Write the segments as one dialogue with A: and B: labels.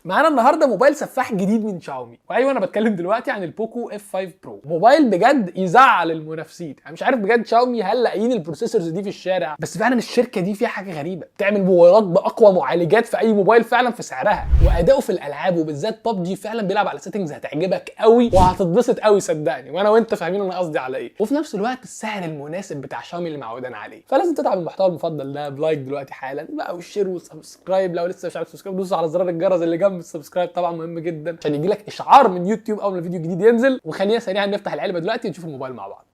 A: معانا النهارده موبايل سفاح جديد من شاومي، وايوة انا بتكلم دلوقتي عن ال Poco F5 Pro. موبايل بجد يزعل المنافسين. انا مش عارف بجد شاومي هل لاقيين ال processors دي في الشارع، بس فعلا الشركة دي فيها حاجة غريبة، بتعمل موبايلات باقوى معالجات في اي موبايل فعلا في سعرها، واداؤه في الالعاب وبالذات ببجي فعلا بيلعب على settings هتعجبك قوي وهتتبسط قوي صدقني، وانا وانت فاهمين انا قصدي على ايه. وفي نفس الوقت السعر المناسب بتاع شاومي اللي معودنا عليه، فلازم تدعم المحتوى المفضل ده ب like دلوقتي حالا بقى، وال share و subscribe لو لسه مش عارف subscribe، دوس على زرار الجرس اللي جنب ال subscribe طبعا مهم جدا عشان يجي لك اشعار من يوتيوب اول ما الفيديو الجديد ينزل. وخلينا سريعا نفتح العلبة دلوقتي نشوف الموبايل مع بعض.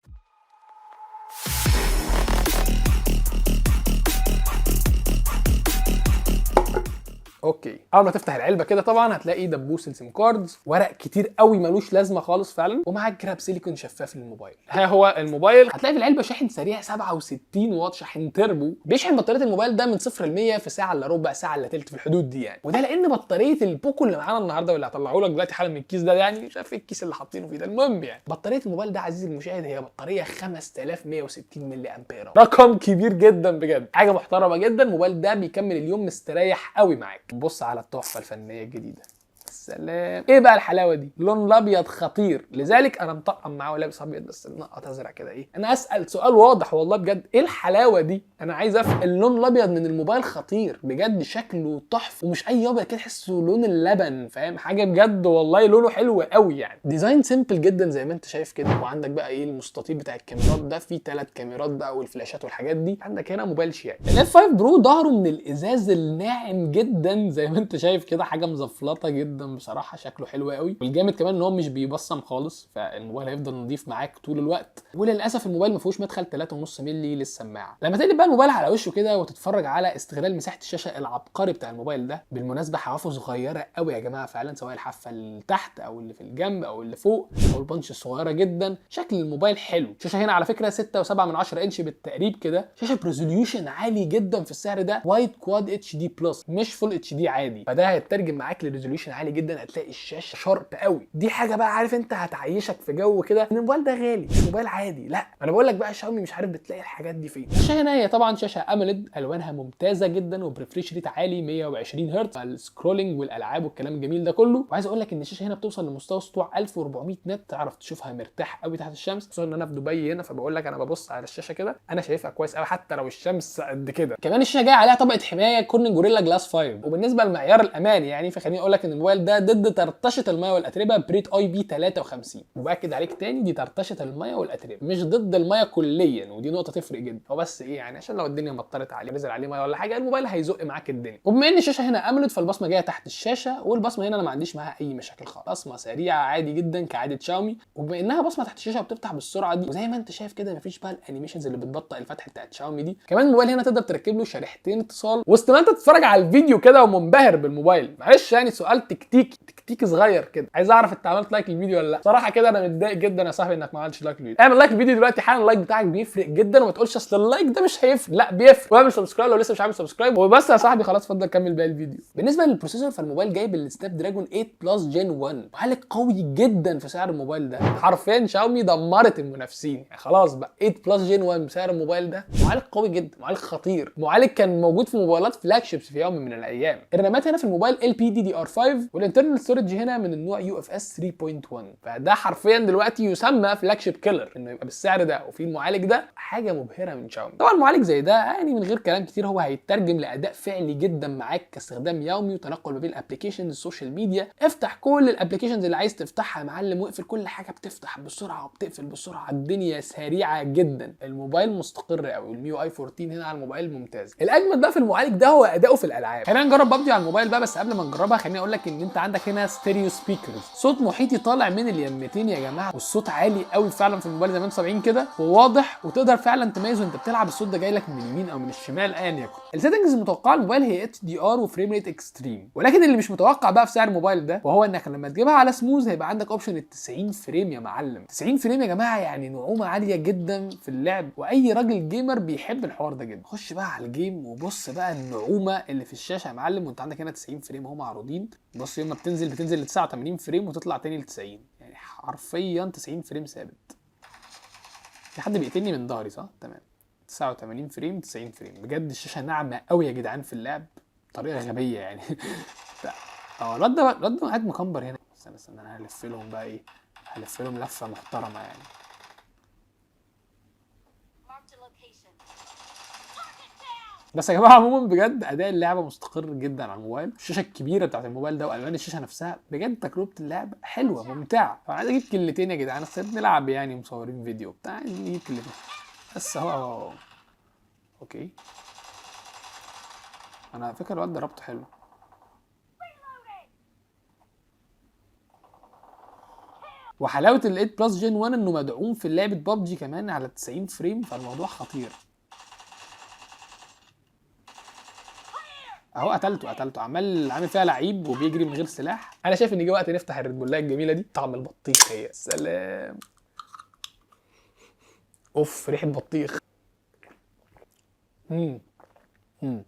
A: okay، اول ما تفتح العلبة كده طبعا هتلاقي دبوس ال SIM cards، ورق كتير قوي ملوش لازمه خالص فعلا، ومعاك جراب سيليكون شفاف للموبايل. ها هو الموبايل. هتلاقي في العلبة شاحن سريع 67 واط، شاحن تربو بيشحن بطارية الموبايل ده من 0 ل 100 في ساعة الا ربع، ساعة الا تلت، في الحدود دي يعني. وده لان بطارية ال Poco اللي معانا النهارده واللي هطلعه لك دلوقتي حالا من الكيس ده، يعني مش عارف ايه الكيس اللي حاطينه فيه ده، المهم يعني بطارية الموبايل ده عزيزي المشاهد هي بطارية 5160 ملي امبير، رقم كبير جدا بجد، حاجة محترمه جدا. الموبايل ده بيكمل اليوم مستريح قوي معاك. بص على التحفة الفنية الجديدة، سلام، ايه بقى الحلاوة دي؟ لون الابيض خطير، لذلك انا مطقم معاه ولابس ابيض بس منقط ازرق كده. ايه، انا اسال سؤال واضح والله بجد، ايه الحلاوة دي؟ انا عايز افهم. اللون الابيض من الموبايل خطير بجد، شكله تحفة، ومش اي ابيض كده، تحسه لون اللبن، فاهم حاجة؟ بجد والله لونه حلو قوي يعني. design simple جدا زي ما انت شايف كده. وعندك بقى ايه المستطيل بتاع الكاميرات ده، فيه 3 كاميرات بقى والفلاشات والحاجات دي. عندك هنا موبايل شياك. ال F5 Pro ظهره من الازاز الناعم جدا زي ما انت شايف كده، حاجة مزفلطه جدا بصراحة، شكله حلو قوي. والجامد كمان ان هو مش بيبصم خالص، فالموبايل هيفضل نظيف معاك طول الوقت. وللاسف الموبايل ما فيهوش مدخل 3.5 مللي للسماعه. لما تقلب بقى الموبايل على وشه كده وتتفرج على استغلال مساحة الشاشة العبقري بتاع الموبايل ده، بالمناسبة حوافه صغيرة قوي يا جماعة فعلا، سواء الحافة اللي تحت او اللي في الجنب او اللي فوق او ال punch الصغيرة جدا. شكل الموبايل حلو. الشاشة هنا على فكرة 6.7 انش بالتقريب كده، شاشة ب resolution عالي جدا في السعر ده، wide quad HD plus، مش full HD عادي، فده هيترجم معاك ل resolution عالي جدا. هتلاقي الشاشة sharp قوي. دي حاجة بقى عارف انت هتعيشك في جو كده ان الموبايل ده غالي مش موبايل عادي. لا انا بقول لك بقى شاومي مش عارف بتلاقي الحاجات دي فين. الشاشة هنا هي طبعا شاشة AMOLED، الوانها ممتازة جدا، وب refresh rate عالي 120 هرتز، ال scrolling والالعاب والكلام الجميل ده كله. وعايز اقول لك ان الشاشة هنا بتوصل لمستوى سطوع 1400 nit، تعرف تشوفها مرتاح قوي تحت الشمس، خصوصا ان انا في دبي هنا، فبقول لك انا ببص على الشاشة كده انا شايفها كويس قوي حتى لو الشمس قد كده. كمان الشاشة جاية عليها طبقه حماية Corning Gorilla Glass 5. وبالنسبة لمعيار الامان يعني، فخليني اقول لك ان الموبايل ده ضد طرطشه المية والاتربه ب rate IP 53، وباكد عليك تاني دي طرطشه المية والاتربه مش ضد المية كليا، ودي نقطة تفرق جدا. هو بس ايه يعني عشان لو الدنيا مطرت عليه نزل عليه مية ولا حاجة الموبايل هيزق معاك الدنيا. وبما ان الشاشة هنا AMOLED فالبصمه جاية تحت الشاشة، والبصمه هنا انا ما عنديش معاها اي مشاكل خالص، بصمة سريعة عادي جدا كعادة شاومي. وبما انها بصمة تحت الشاشة وبتفتح بالسرعة دي، وزي ما انت شايف كده مفيش بقى ال animations اللي بتبطئ الفتح بتاعت شاومي دي. كمان الموبايل هنا تقدر تركب له شريحتين اتصال. وسط ما انت تتفرج على الفيديو كده ومنبهر بالموبايل، معلش يعني سؤال تكتيكي تكتيكي صغير كده، عايز اعرف انت عملت like للفيديو ولا لا. صراحة كده انا متضايق جدا يا صاحبي انك ما عملتش like للفيديو. اعمل like للفيديو دلوقتي حالا، ال like بتاعك بيفرق جدا، وما تقولش اصل ال like ده مش هيفرق، لا بيفرق. واعمل subscribe لو لسه مش عامل subscribe. وبس يا صاحبي خلاص اتفضل كمل باقي الفيديو. بالنسبة لل processor فالموبايل جايب ال Snapdragon 8 Plus Gen 1، معالج قوي جدا في سعر الموبايل ده. حرفيا شاومي دمرت المنافسين يعني، خلاص بقى 8 Plus Gen 1 بسعر الموبايل ده، معالج قوي جدا، معالج خطير، معالج كان موجود في موبايلات flagships في يوم من الايام. الرامات هنا في الموبايل LPDDR5، وال internal storage هنا من النوع UFS 3.1، فده حرفيا دلوقتي يسمى flagship killer انه يبقى بالسعر ده وفي المعالج ده، حاجة مبهرة من شاومي. طبعا معالج زي ده يعني من غير كلام كتير هو هيترجم لاداء فعلي جدا معاك كاستخدام يومي وتنقل ما بين ال applications ال social media. افتح كل ال applications اللي عايز تفتحها يا معلم، واقفل كل حاجة، بتفتح بسرعة وبتقفل بسرعة، الدنيا سريعة جدا. الموبايل مستقر قوي، وال MIUI 14 هنا على الموبايل ممتاز. الاجمد بقى في المعالج ده هو اداؤه في الالعاب. خلينا نجرب ببجي على الموبايل بقى، بس قبل ما نجربها خليني اقول لك ان انت عندك هنا stereo speakers، صوت محيطي طالع من اليمتين يا جماعة، والصوت عالي قوي فعلا في الموبايل زي ما انتم سامعين كده، وواضح وتقدر فعلا تميز وانت بتلعب الصوت ده جاي لك من اليمين او من الشمال ايا يكن. ال settings المتوقعة الموبايل هي HDR و frame rate extreme، ولكن اللي مش متوقع بقى في سعر الموبايل ده وهو انك لما تجيبها على سموز هيبقى عندك option ال 90 frame يا معلم. 90 frame يا جماعة يعني نعومة عالية جدا في اللعب، واي راجل gamer بيحب الحوار ده جدا. خش بقى على ال game وبص بقى النعومه اللي في الشاشة يا معلم، وانت عندك هنا 90 frame اهو معروضين. بص يوم ما بتنزل ل 89 frame وتطلع تاني ل 90، يعني حرفيا 90 frame ثابت. في حد بيقتلني من ظهري صح؟ تمام. 89 frame 90 frame، بجد الشاشة ناعمة قوي يا جدعان في اللعب بطريقة غبية يعني. الواد ده قاعد مكمبر هنا. استنى استنى، انا هلف لهم بقى ايه، هلف لهم لفه محترمه يعني.
B: Marked a location. Target down!
A: بس يا جماعة عموما بجد اداء اللعبة مستقر جدا على الموبايل، الشاشة الكبيرة بتاعت الموبايل ده والوان الشاشة نفسها، بجد تجربه اللعب حلوة ممتعه. فعايز اجيب كلتين يا جدعان، اصل بنلعب يعني مصورين فيديو بتاع، عايزين نجيب كلتين بس. اهو اهو. okay، انا فاكر الواد ده ربطه حلو.
B: Reloading!
A: وحلاوة ال 8 Plus Gen 1 انه مدعوم في لعبه بابجي كمان على 90 frame، فالموضوع خطير. اهو قتلته قتلته، عمال عامل فيها لعيب وبيجري من غير سلاح. انا شايف ان جه وقت نفتح الريد بولايه الجميلة دي، طعم البطيخ، يا سلام، اوف ريحه بطيخ. امم امم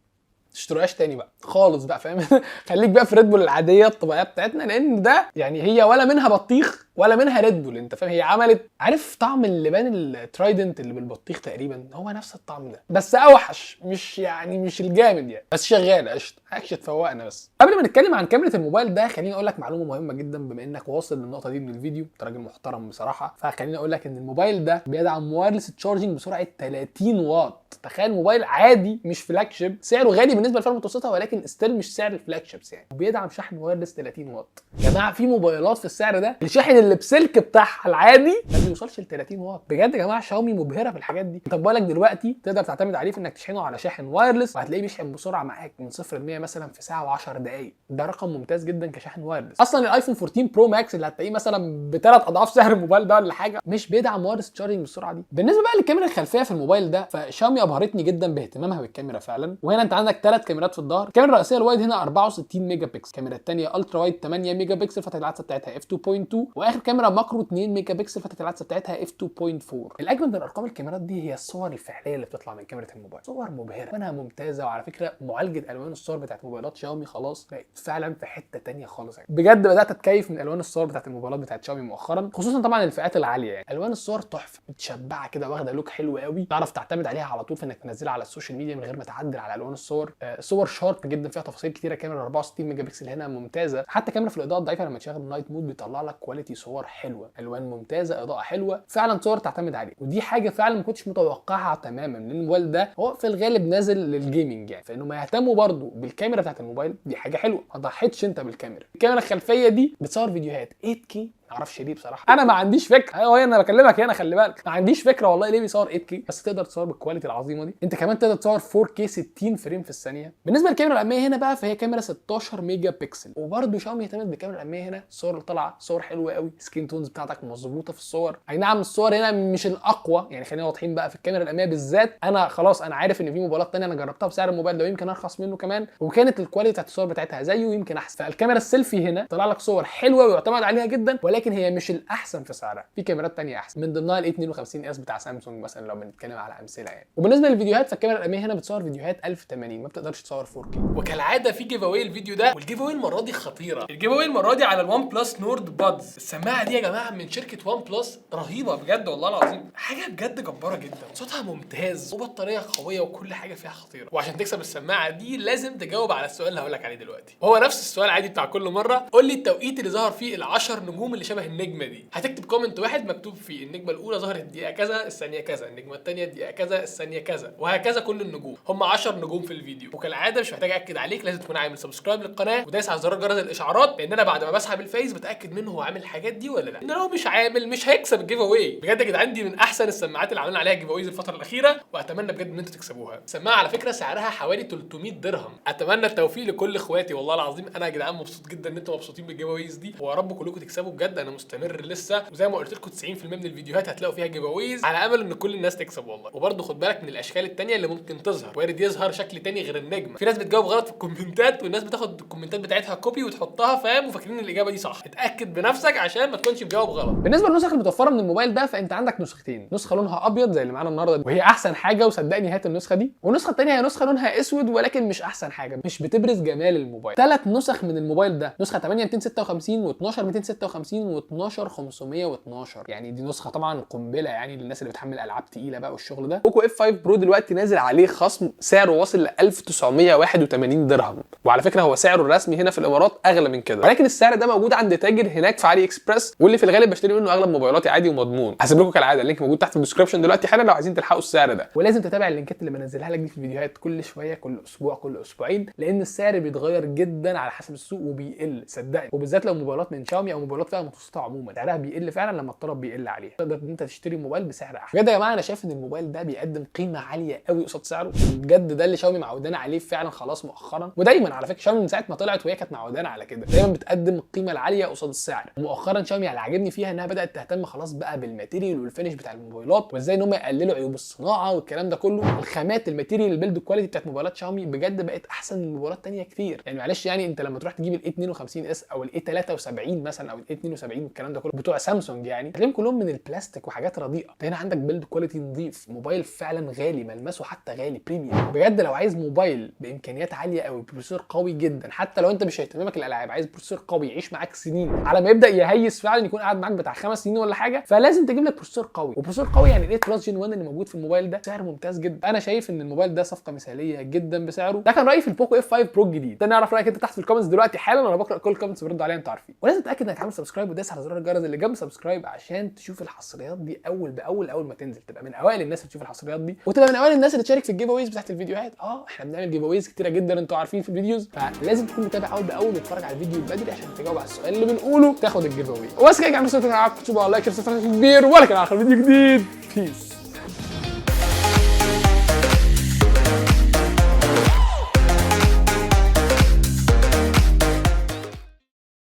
A: تشتروهاش تاني بقى خالص بقى، فاهم؟ خليك بقى في ريد بول العادية الطبيعية بتاعتنا، لان ده يعني هي ولا منها بطيخ ولا منها ريد بول، انت فاهم؟ هي عملت، عارف طعم اللبان الترايدنت اللي بالبطيخ تقريبا هو نفس الطعم ده، بس اوحش، مش يعني مش الجامد يعني، بس شغال قشطه، اكشن تفوقنا. بس قبل ما نتكلم عن كاميرا الموبايل ده خليني اقول لك معلومة مهمة جدا، بما انك واصل للنقطة دي من الفيديو، انت راجل محترم بصراحة، فخليني اقول لك ان الموبايل ده بيدعم wireless charging بسرعة 30 واط. تخيل موبايل عادي مش flagship، سعره غالي بالنسبة للفئه المتوسطة، ولكن still مش سعر ال flagships يعني، وبيدعم شحن wireless 30 واط. يا جماعة في موبايلات في السعر ده الشاحن اللي بسلك بتاعها العادي ما بيوصلش ل 30 واط. بجد يا جماعة شاومي مبهرة في الحاجات دي. انت موبايلك دلوقتي تقدر تعتمد عليه في انك تشحنه على شاحن wireless، وهتلاقيه بيشحن بسرعة معاك من 0 ل 100 مثلا في ساعة و10 دقائق. ده رقم ممتاز جدا كشاحن wireless. اصلا الايفون 14 Pro Max اللي هتلاقيه مثلا بثلاث اضعاف سعر الموبايل ده ولا حاجة مش بيدعم wireless charging بالسرعة دي. بالنسبة بقى للكاميرا الخلفية في الموبايل ده، فشاومي ابهرتني جدا باهتمامها بالكاميرا فعلا. وهنا انت عندك 3 كاميرات في الظهر. الكاميرا الرئيسية ال wide هنا 64 ميجا بكسل، الكاميرا الثانية ultra wide 8 ميجا بكسل فتحه العدسة بتاعتها f 2.2، واخر كاميرا macro 2 ميجا بكسل فتحه العدسة بتاعتها f 2.4. الاجمل من ارقام الكاميرات دي هي الصور الفعلية اللي بتطلع من كاميرا الموبايل، صور مبهرة وانها ممتازة. وعلى فكرة معالجة الوان الصور بتاعت موبايلات شاومي خلاص بقت فعلا في حتة ثانية خالص يعني. بجد بدات اتكيف من الوان الصور بتاعت الموبايلات بتاعت شاومي مؤخرا، خصوصا طبعا الفئات العالية يعني. الوان الصور تحفة، متشبعه كده، واخده look حلو قوي، تعرف تعتمد عليها على طول في انك تنزلها على ال social media من غير ما تعدل على الوان الصور. صور sharp جدا فيها تفاصيل كتيرة. كاميرا 64 ميجا بكسل هنا ممتازة، حتى كاميرا في الاضاءة الضعيفة لما تشغل ال night mode بيطلع لك quality صور حلوة، الوان ممتازة، اضاءه حلوة، فعلا صور تعتمد عليه. ودي حاجة فعلا ما كنتش متوقعها تماما، لان الموبايل ده هو في الغالب نازل لل gaming يعني، فانه ما يهتموا برضو بالكاميرا بتاعت الموبايل دي حاجة حلوة، ما ضحيتش انت بالكاميرا. الكاميرا الخلفية دي بتصور فيديوهات 8K، ما اعرفش ليه بصراحة، انا ما عنديش فكرة. ايوه انا بكلمك هنا، خلي بالك ما عنديش فكرة والله ليه بيصور 8K، بس تقدر تصور بال quality العظيمة دي. انت كمان تقدر تصور 4K 60 frame في الثانية. بالنسبة للكاميرا الامامية هنا بقى، فهي كاميرا 16 ميجا بكسل، وبرده شاومي اهتمت بالكاميرا الامامية هنا. الصور اللي طالعه صور حلوة قوي، skin tones بتاعتك مظبوطة في الصور. اي نعم الصور هنا مش الاقوى يعني، خلينا واضحين بقى في الكاميرا الامامية بالذات. انا خلاص انا عارف ان في موبايلات ثانية انا جربتها بسعر الموبايل ده ويمكن ارخص منه كمان، وكانت ال quality بتاعت الصور بتاعتها زيه ويمكن احسن. فالكاميرا السيلفي هنا طلع لك صور حلوة ويعتمد عليها جدا، ولكن هي مش الاحسن في سعرها، في كاميرات تانية احسن من ضمنها ال A52s بتاع سامسونج مثلا لو بنتكلم على امثلة يعني. وبالنسبة للفيديوهات فالكاميرا الامامية هنا بتصور فيديوهات 1080، ما بتقدرش تصور 4K. وكالعادة في giveaway الفيديو ده، وال giveaway المرة دي خطيرة. ال giveaway المرة دي على ال OnePlus Nord Buds. السماعة دي يا جماعة من شركة OnePlus رهيبة بجد والله العظيم، حاجة بجد جبارة جدا، صوتها ممتاز وبطاريه قوية وكل حاجة فيها خطيرة. وعشان تكسب السماعة دي لازم تجاوب على السؤال اللي هقول لك عليه دلوقتي، وهو نفس السؤال عادي بتاع كل مرة. قول لي التوقيت اللي ظهر فيه ال10 نجوم اللي شبه النجمة دي. هتكتب comment واحد مكتوب فيه النجمة الاولى ظهرت الدقيقة كذا الثانية كذا، النجمة الثانية الدقيقة كذا الثانية كذا، وهكذا كل النجوم. هم 10 نجوم في الفيديو. وكالعادة مش محتاج اكد عليك، لازم تكون عامل subscribe للقناة ودايس على زرار جرس الاشعارات، لان انا بعد ما بسحب الفايز بتاكد منه هو عامل الحاجات دي ولا لا. ان لو مش عامل مش هيكسب ال giveaway. بجد يا جدعان دي من احسن السماعات اللي عملنا عليها giveaways الفترة الاخيرة، واتمنى بجد ان انتوا تكسبوها. السماعة على فكرة سعرها حوالي 300 درهم. اتمنى التوفيق لكل اخواتي والله العظيم. انا يا جدعان مبسوط جدا ان انتوا مبسوطين بال giveaways دي، ويا رب كلكم تكسبوا بجد. انا مستمر لسه، وزي ما قلت لكم 90% من الفيديوهات هتلاقوا فيها giveaways، على امل ان كل الناس تكسب والله. وبرده خد بالك من الاشكال التانية اللي ممكن تظهر، وارد يظهر شكل تاني غير النجمة. في ناس بتجاوب غلط في الكومنتات، والناس بتاخد الكومنتات بتاعتها copy وتحطها فاهم، وفاكرين ان الاجابة دي صح. اتاكد بنفسك عشان ما تكونش بتجاوب غلط. بالنسبة للنسخ المتوفرة من الموبايل ده، فانت عندك نسختين، نسخه لونها ابيض زي اللي معانا النهارده وهي احسن حاجة وصدقني هات النسخة دي، والنسخة الثانية هي نسخه لونها اسود ولكن مش احسن حاجة، مش بتبرز جمال الموبايل. 3 نسخ من الموبايل ده، نسخه 8256 و12256 Dimensity 12512، يعني دي نسخه طبعا قنبلة يعني للناس اللي بتحمل العاب تقيلة بقى والشغل ده. Poco F5 Pro دلوقتي نازل عليه خصم، سعره واصل ل 1981 درهم، وعلى فكرة هو سعره الرسمي هنا في الامارات اغلى من كده، ولكن السعر ده موجود عند تاجر هناك في AliExpress، واللي في الغالب بشتري منه اغلب موبايلاتي عادي ومضمون. هسيب لكم كالعادة ال link موجود تحت في ال description دلوقتي حالا لو عايزين تلحقوا السعر ده. ولازم تتابع اللينكات اللي بنزلها لك دي في الفيديوهات كل شويه، كل اسبوع، كل اسبوعين، لان السعر بيتغير جدا على حسب السوق وبيقل صدقني، وبالذات لو موبايلات من شاومي او موبايلات فئة متوسطه عموما سعرها بيقل فعلا لما الطلب بيقل عليها، تقدر ان انت تشتري موبايل بسعر احسن. بجد يا جماعة انا شايف ان الموبايل ده بيقدم قيمة عالية قوي قصاد سعره، بجد ده اللي شاومي معودانا عليه فعلا خلاص مؤخرا. ودايما على فكرة شاومي من ساعة ما طلعت وهي كانت معودانا على كده، دايما بتقدم القيمة العالية قصاد السعر. ومؤخرا شاومي اللي عاجبني فيها انها بدات تهتم خلاص بقى بال material وال finish بتاع الموبايلات، وازاي ان هم يقللوا عيوب الصناعة والكلام ده كله. الخامات، ال material، ال build quality بتاعت موبايلات شاومي بجد بقت احسن من موبايلات تانية كتير. يعني معلش يعني انت لما تروح تجيب ال A52s او ال A73 مثلا او ال A72 والكلام ده كله بتوع سامسونج، يعني هتلاقيهم كلهم من البلاستيك وحاجات رديئة. انت هنا عندك build quality نظيف، موبايل فعلا غالي، ملمسه حتى غالي premium. بجد لو عايز موبايل بامكانيات عالية قوي، processor قوي جدا، حتى لو انت مش اهتمامك الالعاب، عايز processor قوي يعيش معاك سنين على ما يبدا يهيس فعلا، يكون قاعد معاك بتاع 5 سنين ولا حاجه، فلازم تجيب لك processor قوي. و processor قوي يعني ال 8 Plus Gen 1 اللي موجود في الموبايل ده سعر ممتاز جدا. انا شايف ان الموبايل ده صفقة مثاليه جدا بسعره. ده كان رايي في ال Poco F5 Pro الجديد. ده نعرف رايك انت تحت في ال comments دلوقتي حالا، وانا بقرا كل comments برد عليها انتوا عارفين. ولازم تتاكد انك عامل subscribe وداس على زرار الجرس اللي جنب subscribe عشان تشوف الحصريات دي اول باول، اول ما تنزل تبقى من اوائل الناس اللي تشوف الحصريات دي، وتبقى من اوائل الناس اللي تشارك في ال giveaways بتاعت الفيديوهات. احنا بنعمل giveaways كتيرة جدا انتوا عارفين في ال videos، فلازم تكون متابع اول باول وتتفرج على الفيديو بدري عشان تجاوب على السؤال اللي بنقوله تاخد ال giveaway. وبس كده يا جماعه، like، share، subscribe كبير، ولكن على فيديو جديد. peace.